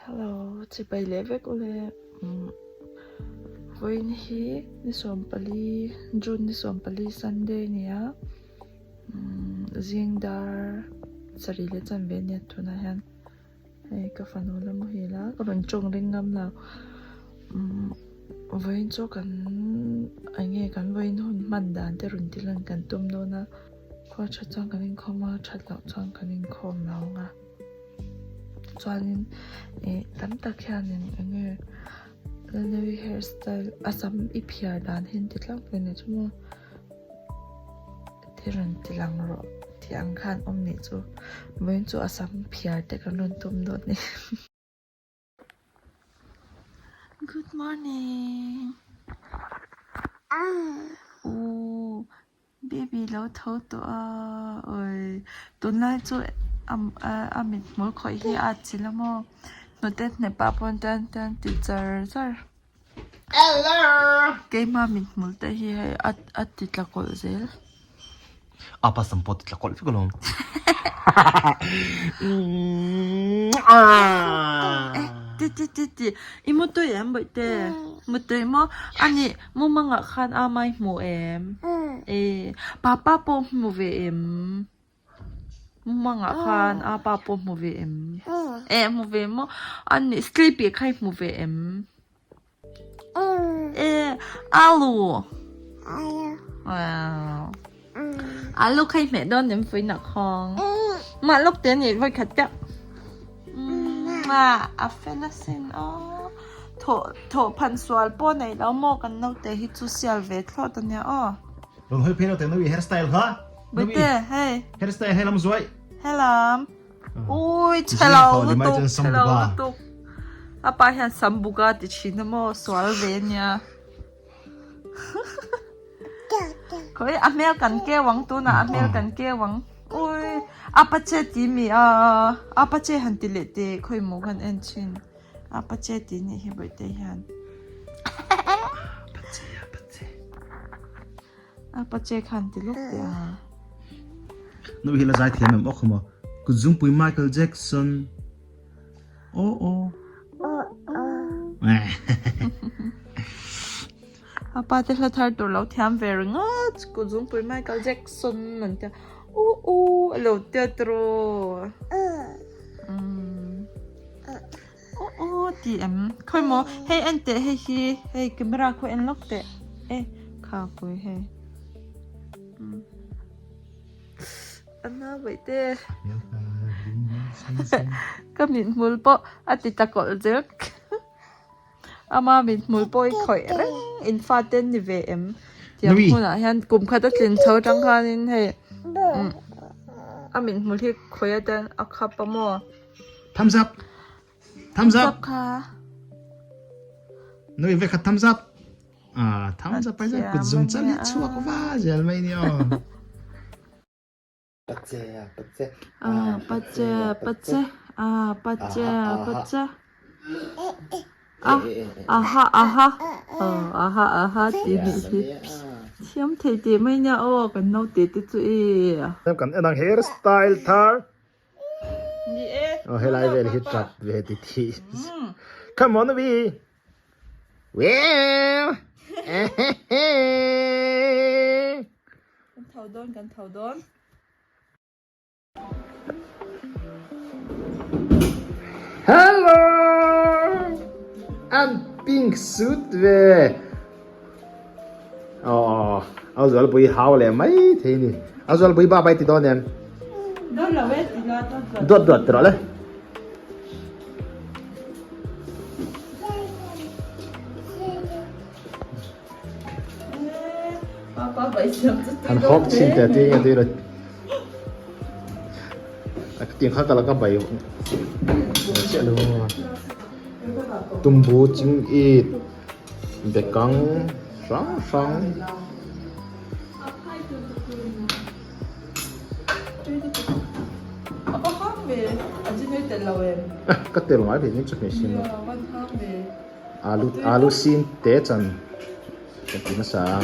Hello, chibai leh vek ule. Vawiin hi ni 14, June ni 14 Sunday a ni a. Zing dar sarih leh chanve a nia tunah hian. Hei ka fanu la muhil a, ka rawn tawng ring ngam lo. Vawiin chu kan eng nge kan vawiin hun hman dan te rawn ti lan kan tum dawn a. Khua that chuan kan inkhawm a, that loh chuan kan inkhawm lo ang a. Chuanin ih tam tak hianin eng nge Lalnui hairstyle a sam i phiar dan hi an ti tlangpui a nih chu maw. Te rawn ti lang rawh tih ang khan awm nih chu vawiin chu a sam phiar te kan rawn tum dawn a ni. Good morning ooh baby lo tho tawh a awi tunlai chu a mit hmul khawih hi a atchilh a maw hnute hnep ah pawh tan tan ti char char. Keima mithmul te hi hei a ti tla kawlh zel. A pa sam pawh ti tla kawlh vek alawm. Ti ti ti ti i mutui em bawihte? Mutui maw? Ani mumangah khan a mai hmu em? E papa pawh hmu ve em? Mumangah khan a pa pawh hmu ve em? E hmu ve maw? Ani sleepy kha i hmu ve em? E alu alu kha i hmeh dawn em fuinak khawng mah lawk te nih voi khat chiah a fel asin aw thawh thawh phan sual pawh nei lo maw kan naute hi chu sial ve thlawt ania aw. Rawn hawi phei naute nawi hairstyle kha. Bawihte hei. Hairstyle helam zuai. Helam. Ui chhelo lutuk chhelo lutuk. A pa hian sambuka ti thin a maw sual ve ania. Khawi a hmel kan keu ang tunah a hmel kan keu ang. Ui apache ti mi a apache han ti leh teh khawi maw kan en thin. Apache tih nih hi bawihte hian. Apache apache. Apache khan ti lawk teh a. Nu hi la zai thiam em awk maw? Kut zungpui Michael Jackson. Oh oh. Apa te hla thar tur lo thiam ve ringawt. Kut zungpui Michael Jackson an tia. Uh uh a lo tia tiraw. Uh uh ti em. Khawi maw hei en teh hei hi hei camera khaw en lawk teh e kha pui hei. Anna bawihte. Ka mithmul pawh a ti ta kawlh zel. Ama mithmul pawh i khawih reng in fate an ni ve em tiang hmunah hian kum khat a tlin chho atang khanin hei a mithmul hi khawih atan a khap a maw. Thumbs up thumbs up kha Nui ve khat thumbs up ah thumbs up ai zan kut zum chal hi chhuak va zel mai ni aw. Pache pache ah pache pache ah pache pache ah aha aha aw aha aha tih nih hi thiam thei teh mai nia aw kan naute te chu e. Kan en ang hair style thar. Ni e. Aw helai vel hi tap ve ti thi. Come on we. Well. Kan tho dawn kan tho dawn. Hello! An pink suit ve. Oh, au zual pui hau leh mai thei ni. Au zual pui ba bai ti dawn em? Dawn lo e, ti la dawt dawt. Dawt dawt ti rawh le. An hawk chin teh tui nge tui lo tiang kha ka la ka bai chiah lo tumbu ching it bekang hrang hrang. Ka tel ngai ve nia chawhmeh sin a. Alu alu sin te chan ka ti nasa a.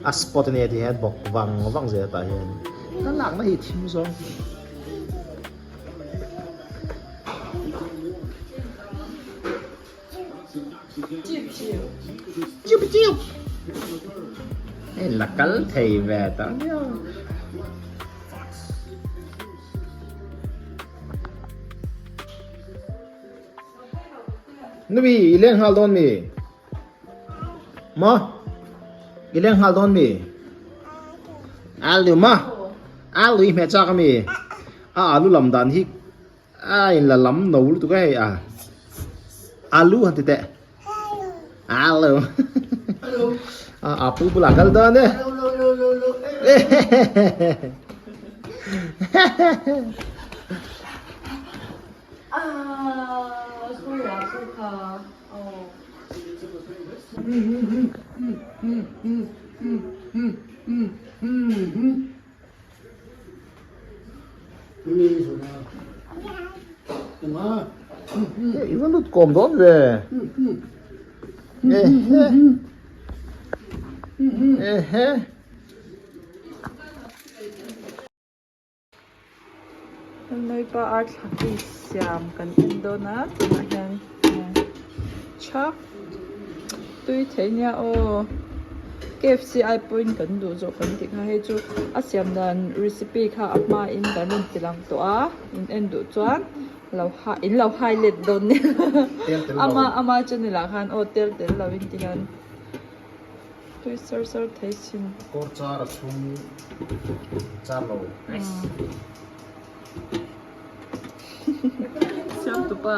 A spot a nia ti hian bawk vang vang zel tah hian ka lakna hi thim zawng. Chiu chiu Hei la kal thei ve tawh nia. Nui i leng nghal dawn mi? Maw? I leng nghal dawn mi? Alu maw? Alu i hmeh chak ami? A alu lam dan hi a in la lam no lutuk a hei a. Alu han ti teh. Alu. A apu bulah kal dawn e. I va lut kawm dawn ve. Ehe. Ehe. Nuipa ar thlaki siam kan en dawn a tunah hian tha tui thei nia aw KFC ai pawhin kan duh zawk kan tih kha hei chu a siam dan recipe kha a hma in kan rawn ti lang tawh a in en duh chuan lo ha in lo highlight dawn nia ama ama channel ah khan aw tel tel lo in ti hian. Tui sar sar thei sin. Kawr char a chhung char lo. Siam tu pa.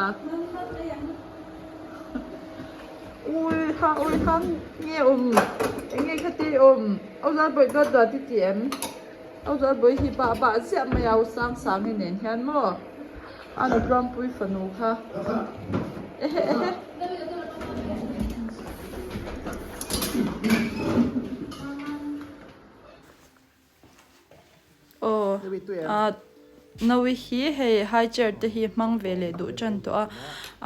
Ui ha ui ha nge um enge kha ti um au zal bawih dawt dawt i ti em au zal bawih hi bah bah ziah mai a u sang sang i nen hian maw a nutluampui fanu kha ehe ehe. Aw ah nawi hi hei high chair te hi hmang ve leh duh tan tawh a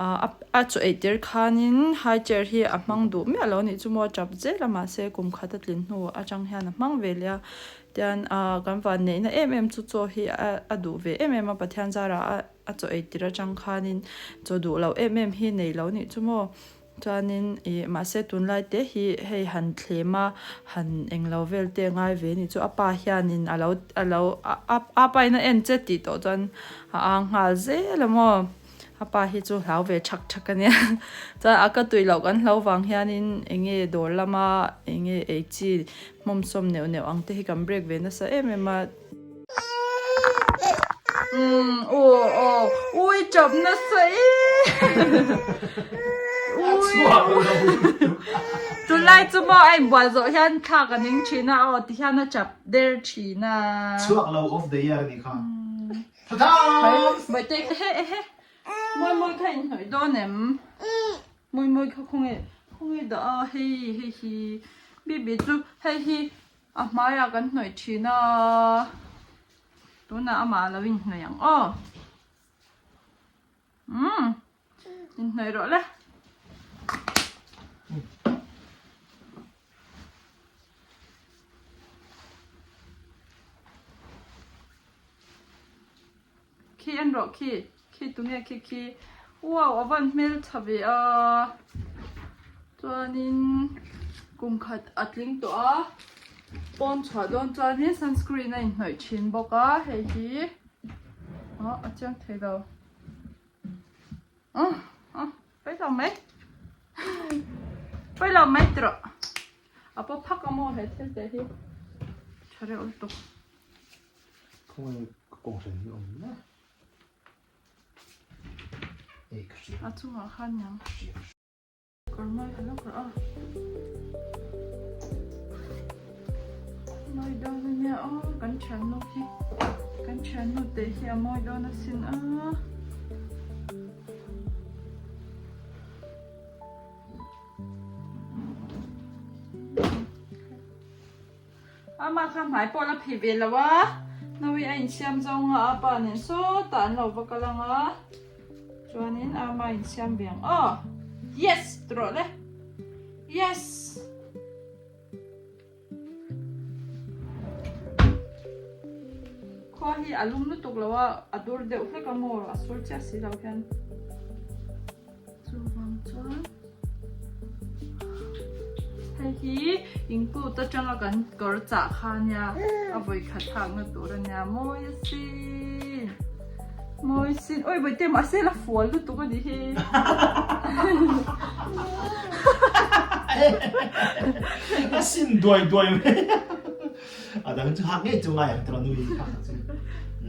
ah a chaw ei tir khanin high chair hi a hmang duh miah lo a nih chu maw a tap zel a mahse kum khat a tlin hnu atang hian a hmang ve leh a tian ah kan van neihna em em chu chaw hi a duh ve em em a Pathian zarah a a chaw ei tir atang khanin chaw duh loh em em hi nei lo nih chu maw chuanin ih mahse tunlai te hi hei han thlem a han englo vel te ngai ve nih chu a pa hianin a lo a lo a a pa in a en che tih tawh chuan a ang nghal zel a maw a pa hi chu hlau ve thak thak a nia chuan a ka tui loh kan hlo vang hianin eng nge dawr lama eng nge ei chi hmawmsawm neuh neuh ang te hi kan break ve nasa em em a. Umm aw aw ui chap nasa e ui tunlai chu maw a inbual zawh hian thlak a ning thin a aw ti hian a chap der thin a. Chhuak lo of the year a nih kha. Tata! Bawihtei ehe ehe mawi mawi kha inhnawih dawn em? Mawi mawi kha khawnge khawnge dah a hei hei hi bibi chu hei hi A hmaiah kan hnawih thin a, tunah amah a lo inhnawih ang aw. Umm, inhnawih rawh le. Khi en rawh khi, khi tunge khi khi. Wow, a van hmeltha ve a. Chuanin kum khat a tling tawh a, pawn chhuah dawn chuanin sunscreen a inhnawih thin bawk a, hei hi ah a chiang thei lo. Ah ah pawi lo mai pawi lo mai tawh a paw phak a maw he thil te hi tha reuh lutuk. Khawngaih ka kawnghren hi awm na. Ei ka hria. A chungah khan niang. Kawr mawi ha lawk rawh a. Mawi dawn a nia aw kan thiannu hi. Kan thiannu te hi a mawi dawn asin a. Ama kha hmai pawh la phei ve lo a, Nawi a insiam zawng a, a pa nen sawtah an lo va kal ang a, chuanin ama a insiam ve ang aw, yes ti rawh le, yes. hi a lum lutuk lo a, a dur deuh hlek a maw a sur chiah si lo hian. Chuvang chuan hei hi include atanga kan kawr chah kha ania a vawi khat thlakna tur ania mawi asin mawi asin awi bawihte mahse la fual lutuk a nih hi a sin duai duai mai a dang chu hak ngei chu ngai ang tawh nui hak chu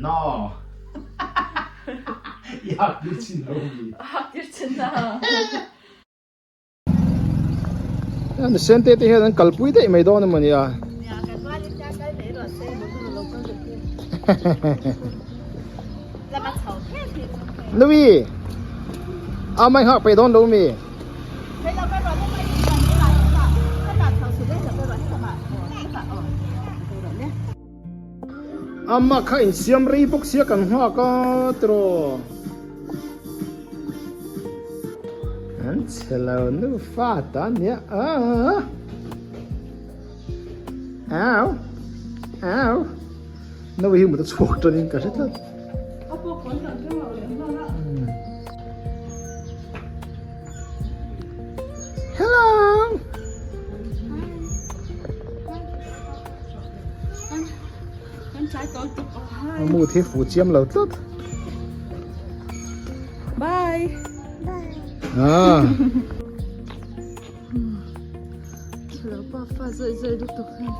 no. I hak tir chin lo mi. Hak tir chin na. Mi sen te te hian an kalpui daih mai dawn emaw nia. Nia kan rualin tia kal mai rawh se motor a lo kal ve tir. Lama chho phel phel chu. Nui. A mai hak pe dawn lo mi. Ama kha insiam rei bawk sia kan nghak a tiraw. An chhe lo nufa ta nia a. Au au Nawi hi mut a chhuak tanin ka hre tlat. Hello. Mu thi fu chiam lo tlat. Bye. Ah. Lo pa fa zai zai lutuk hian.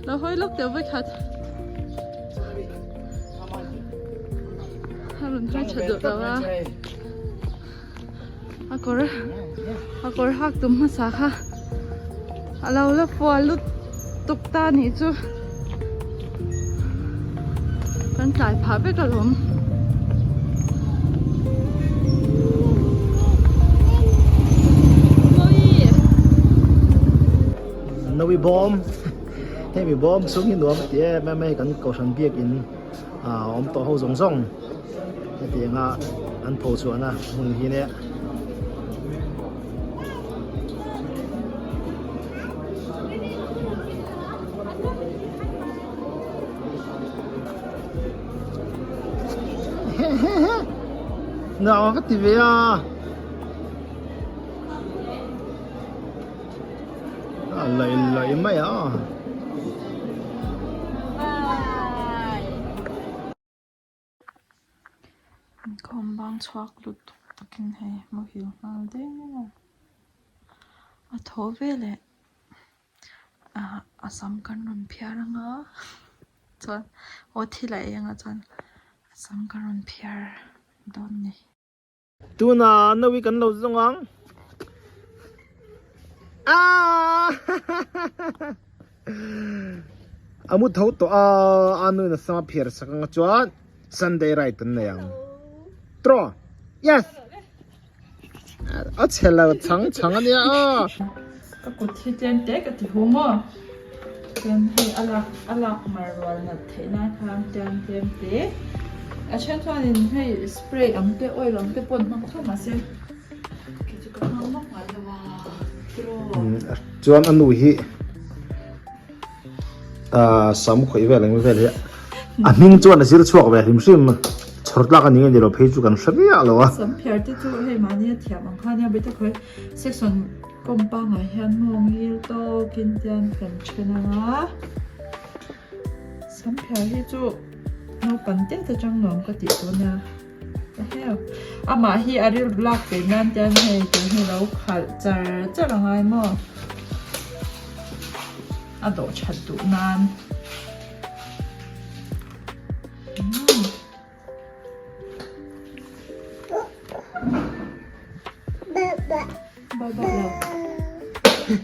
Lo hawi lawk deuh vek khat. A rawn hawi tha duh lo a. A kawr a kawr hak tum hmasa kha a lo la fual lutuk ta nih chu kan tlai phah vek alawm. Nawi bawm hemi bawm chhung hi nuam a ti em em a hei kan kohhran biakin ah awm tawh ho zawng zawng. Hetianga an pho chhuahna hmun hi nia. Nau ka ti ve a. A laih laih mai a. Inkhawm bang chhuak lutuk takin hei muhil nghal der a thaw veleh ah a sam kan rawn phiar anga chuan aw thil a ei anga chuan a sam kan rawn phiar dawn a ni. Tuna nawi kan lo zawng ang. Ah! A mu tho tawh a, a nu in a sama phiar sak anga chuan Sunday ride kan nei ang. Tro. Yes. A chhe lo chang chang ania a. Ka kut hi tlem te ka ti hu maw. Chuan hei a lak a lak mar rual nat theih nan khan tlem tlem te a then chuanin hei spray ang te oil ang te pawh an hmang tho mahse kei chu ka hmang vak ngai lo a tiraw. Chuan a nu hi ah sam khawih vel ang vel hi a hming chuan a zir chhuak ve hrim hrim chhawr tlak a ni nge ni lo phei chu kan hre miah lo a. Sam phiar te chu hei mahni a thiam ang kha nia beta khawi section Compound ah hian mawng ngil tawkin tian kan then ang a, Samphel hi chu naupang te te chang nuam ka tih tawh nia eheu amah hi a rilru lak peih nan tian hei tun hi lo khalh char char a ngai maw a dawh that duh nan.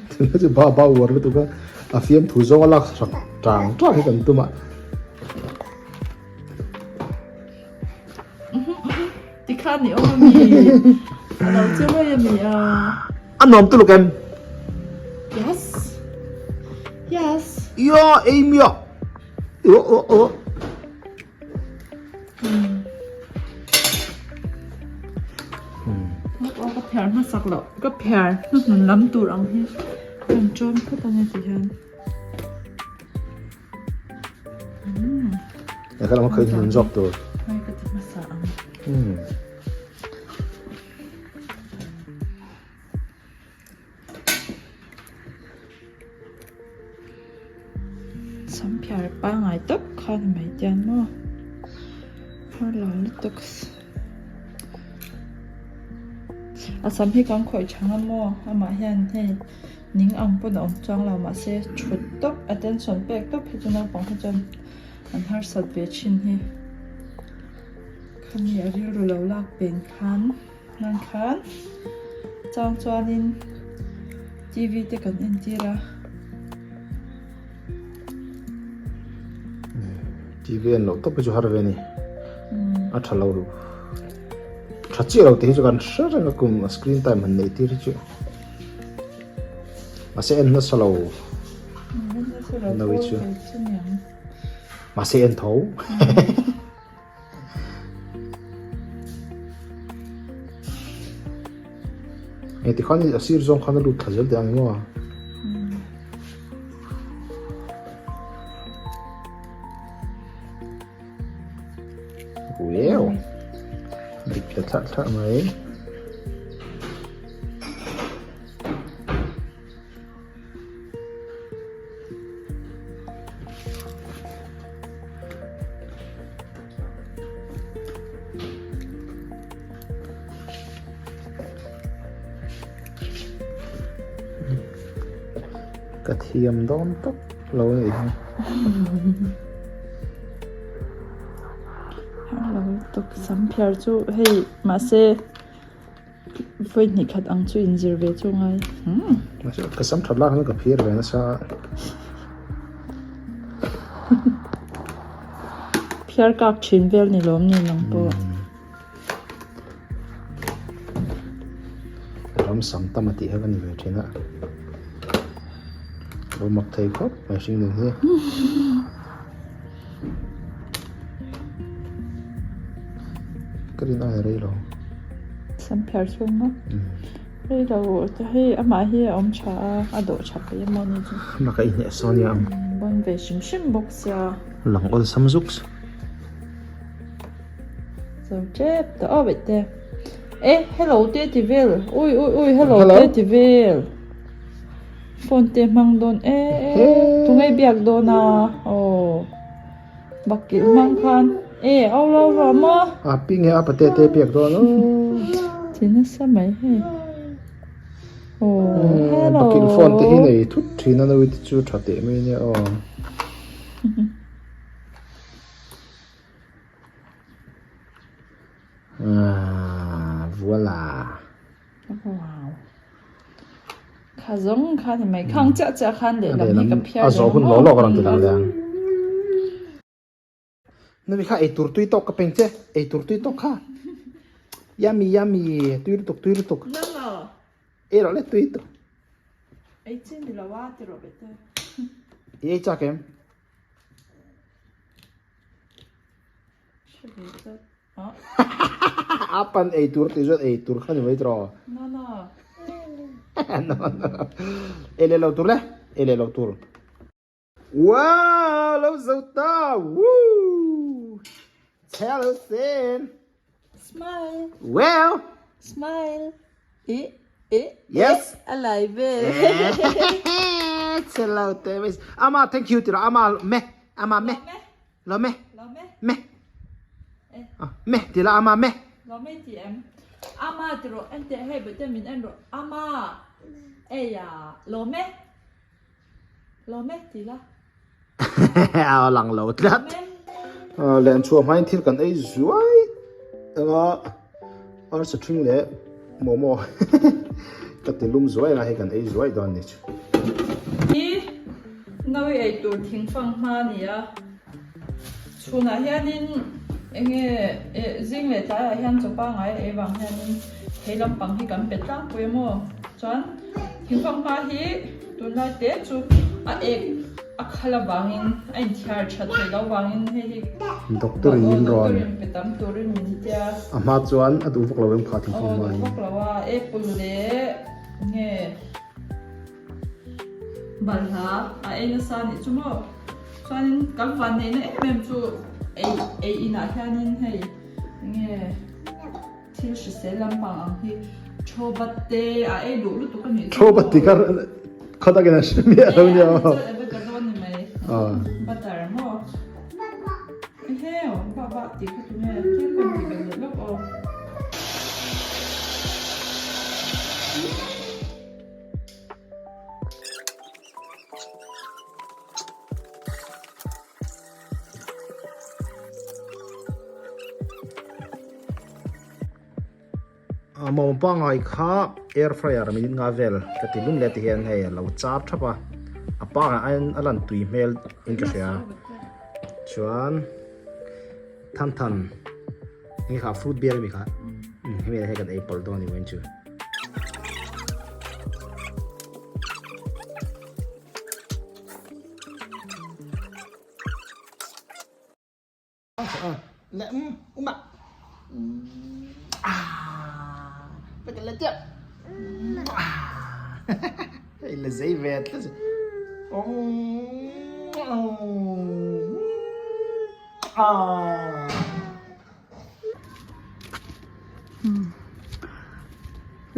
Tuna chu ba ba uar lutuk a, a fiamthu zawng a lak sak tang tang hi kan tum a. Tikhan ni awm ami, a lo che mai ami a. A nuam tuluk em? Yes. Yes. Ia ei miah. Ua ua ua. Ka phiar hmasak loh ka phiar hnuhnun lam tur ang hi kan ṭawm phawt ang e ti hian. Kha lam kha in zawk tur. Hei ka ti hmasa ang. Samphiar pangai tak kha ni mai tiang maw har lo lutuk a sam hi kan khawih tha nga maw amah hian hei ning ang pawn a awm chuang lo mahse thut tawp attention pek tawp hi chu naupang hi chuan an harsat ve thin hi khami a rilru lo lak pen khan. Hman khan chang chuanin tv te kan entir a. Tv en loh tawp hi chu har ve a ni. A tha lo tha chiah lo tih hi chu kan hre reng a kum a screen time han neih tir hi chu mahse en nasa lo no hi chu mahse en tho. Hei tikhan a sir zawng khan a lut thla zel teh ang maw? Wow! Dik ta thlah thlah mai. Ka thiam dawn tawp lo a nih hi. Hello Tuksamphiar chu hei mahse. Vawi hnih khat ang chu inzir ve chu ngai. Ka sam that lak hian ka phir ve nasa. Phiar kak thin vel ni lawm ni nang pawh. Ram sam tam a tih kha ka ni ve thin a. Lo mak thei khawp mai hring nun hi. Ka rin ai rei lo. Samphiar chhung maw? Rei lo hei amah hi a awm tha a, a dawh tha pei emaw ni chu. Amah ka inhneh sawn nia ang. Bawn ve hrim hrim bawk sia. Lang awlsam zuk. Zo tep tawh a wait te. E hello te ti vel ui ui ui hello te ti vel. Phone te hmang dawn e e tunge biak dawn a aw bakilh hmang khan e au lo rawh maw. A pi nge a pate te biak dawn aw. Ti nasa mai hei aw hello. Bakilh phone te hi nei thut thin a nawi te chu tha teh mai nia aw. Aaa voila. Wow. Kha zawng kha ni mai khang chiah chiah khan lehlam hi ka phiar A zawh hun lawk lawk a rawn ti lang leh ang. Nui kha eitur tui tawk ka peng che eitur tui tawk kha. Yummy yummy tui lutuk tui lutuk. Ei rawh le tui lutuk. Ei chin ni lo a ti rawh bete. I ei chak em? Hre ve chat. A pan ei tur tih chuan ei tur kha ni mai tawh. No no. No no. Ei leh lo tur le. Ei leh lo tur. Wow, lo zo ta. Woo! Hello Sin. Smile. Well. Smile. E e. Yes. A lai ve. Hello Davis. Ama thank you tira ama me. Ama me. Lo me. Lo me. Me. Me ti la ama me. Lo me ti em. Ama ti rawh en teh hei bete min en rawh. Ama. Eia lo me. Lo me ti la. A lang lo tlat. Len chhuah hmain thil kan ei zuai anga arsa thing leh momo ka ti lum zuai anga hei kan ei zuai dawn ni chu. Hi Nawi ei tur thingfang hma a ni a, chhunah hianin enge eh zing leh tlaiah hian chaw pangai a ei vang hianin thei lampang hi kan pe tlangpui a maw chuan thingfang hma hi tunlai te chu a ek a khal avangin a inthiar tha thei lo vangin hei hi Doctor in min rawn doctor in pe tam turin min tia a hma chuan a duh vak lo em kha thingfang hma hi. Aw duh vak lo a apple leh enge. Balhla a ei nasa anih chu maw? Chuanin kan vanneihna em em chu Ei ei inah hianin hei enge thil hrisel lampang ang hi thaw bat te a ei duh lutuk a nih chu. Thaw bat tih kha khaw takin an hre miah lo nia aw. Chuan ava ka dawn ni mai. Butter maw? Eheu ba ba tih kha tunge tlem kan tih belh leh lawk aw. Mawm pangai kha air fryer minute nga vel ka ti lum leh ti hian hei a lo char thap a a pangah aiin a lan tui hmel in ka hria chuan than than hei kha fruit beer ami kha hemi hei kan ei pawlh dawn a ni maw chu.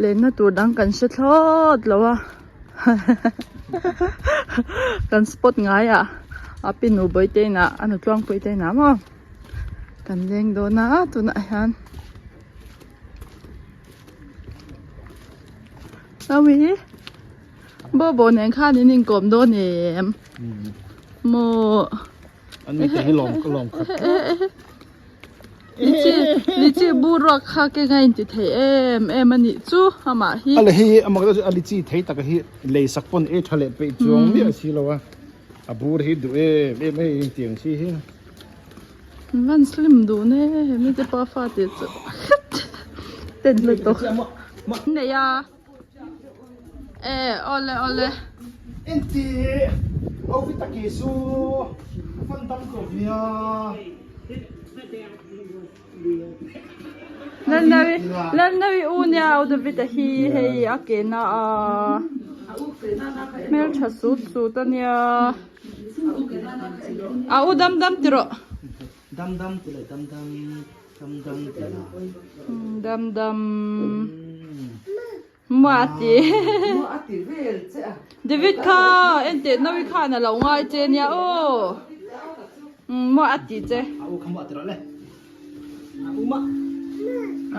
Lenna tur dang kan hre thlawt lo a kan spot ngai ah a pi nu bawihte inah a nu tluangpui te inah maw kan leng dawn a tunah hian Awi Bobo nen khan in inkawm dawn em maw. An mi te hi lawm ka lawm khat Lichi lichi bu ruak kha ke nga in ti thei em em a nih chu amah hi. Ale hi amak deuh chu a lichi thei tak hi lei sak pawn ei tha leh peih chuang miah si lo a a bur hi duh em em hei tiang si hi. Van slim duh ne he mi te pa fa tih chu ten lutuk. Nei a. E awle awle. Inti Ovi taki su fan dam ko via. Lalnawi Lalnawi u nia u David a hi hei a ke na a hmeltha sut sut a nia a u dam dam ti rawh. Dam dam ti leh dam dam dam dam ti la. Dam dam. Mua a ti. Mua a ti vel che a. David kha enteh nawi khan a lo ngai che nia aw. Mua a ti che. A u kha mua ti rawh le. A u ma.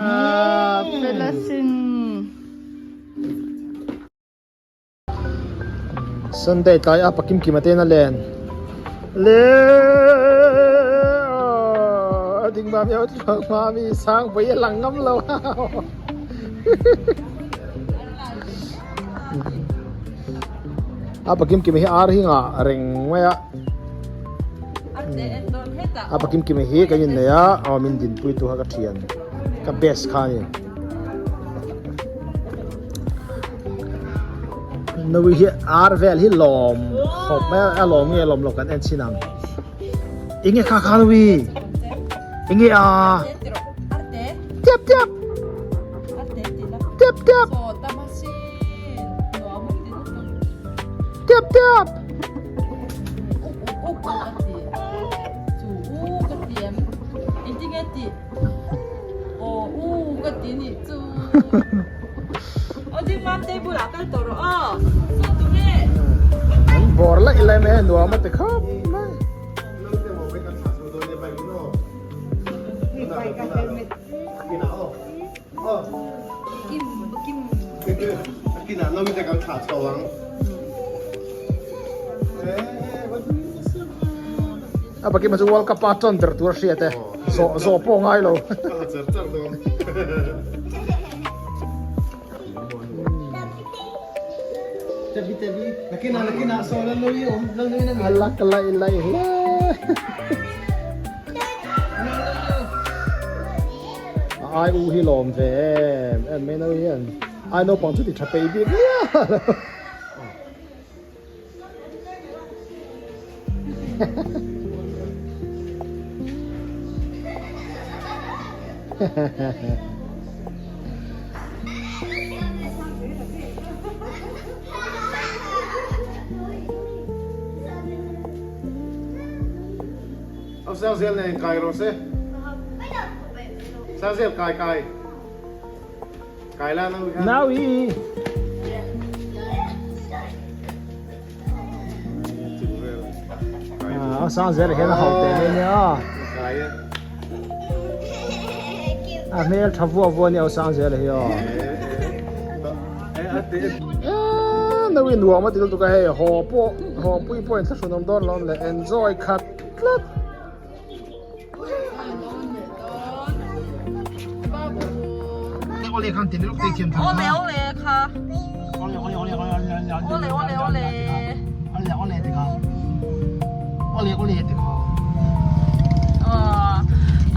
Ah, fela sin. Sunday tlai a pakim kim aten a len le a ding ma mi tluang ma mi sang pui a lang ngam lo a pakim kim hi ar hi nga reng mai a a pakim kim hi kan in nei a aw min din pui tu kha ka thian ka best kha ni. Nawi hi ar vel hi lawm khawp mai a lawm nge lawm lo kan en chin ang enge kha kha nawi enge a tep tep tep tep tep tep Aw u ka ti nih chu. Aw ding mam table ah kal tawh rawh aw. Saw tu nge. An bawr laih lai mai a nuam a ti khawp mai. A pakima chu World Cup a tawn ber tur a hriat e. Zawh zawh pawh ngai lo. A lak laih laih hle. A ai u hi lawm ve em em mai nau hian. Ai naupang chu ti tha peih bik miah lo. Sangzel nen kai rawh se. Sangzel kai kai. Kai la nau kha. Nau i. Ah, Sangzel hian a hauh teh mai nia. Kai e. A hmel tha vuah vuah nia Sangzel hi aw. Nau i nuam a ti lutuk a hei haw pawh haw pui pawh in thlahrun awm dawn lawm le enjoy khat tlat. Ole ole kha ole ole ole Aw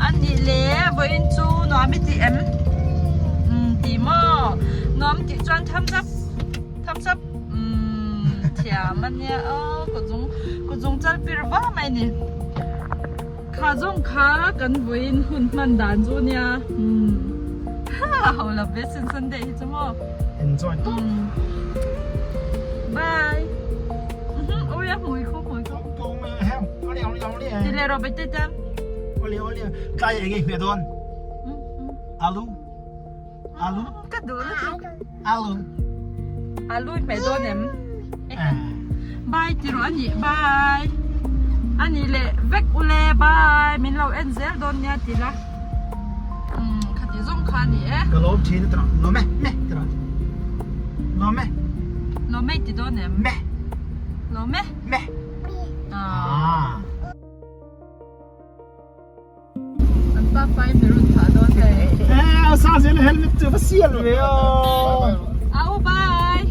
a nih le vawiin chu nuam i ti em? Umm ti maw? Nuam tih chuan thumbs up thumbs up umm thiam a nia aw kut zung kut zung chal pir va mai ni. Kha zawng kha kan vawiin hun hman dan chu nia umm ha ho lo ve sin Sunday hi chu maw. Enjoy tawp. Bye. Ui a hmui khu hmui khu. Ti leh rawh bete te. Ole ole tlai eng nge hmeh dawn. Alu. Alu. Ka duh lutuk. Alu. Alu i hmeh dawn em? Bye ti rawh a nih bye. A nih leh vek ule bye min lo en zel dawn nia ti la. Umm khati zawng kha a ni e. Ka lawm thin a ti rawh. Lawm e meh ti rawh. Lawm e. Lawm e i ti dawn em? Meh. Lawm e. Meh. Ah. An pa pa in min rawn thah dawn hei. Eh, sa zel helmet chu va sial ve aw. Au bye.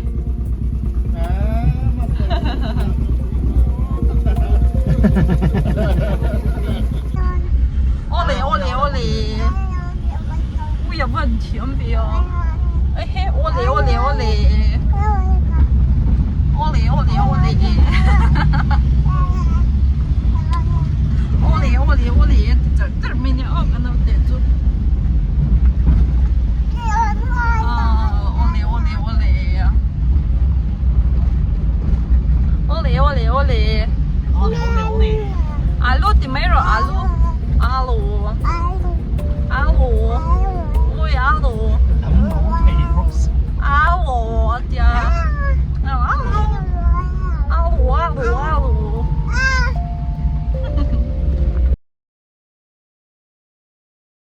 Ole ole ole. Ui a van thiam ve aw. Ehe ole ole ole. Ole ole ole. Ole ole ole an ti char char mai nia aw ka naute chu.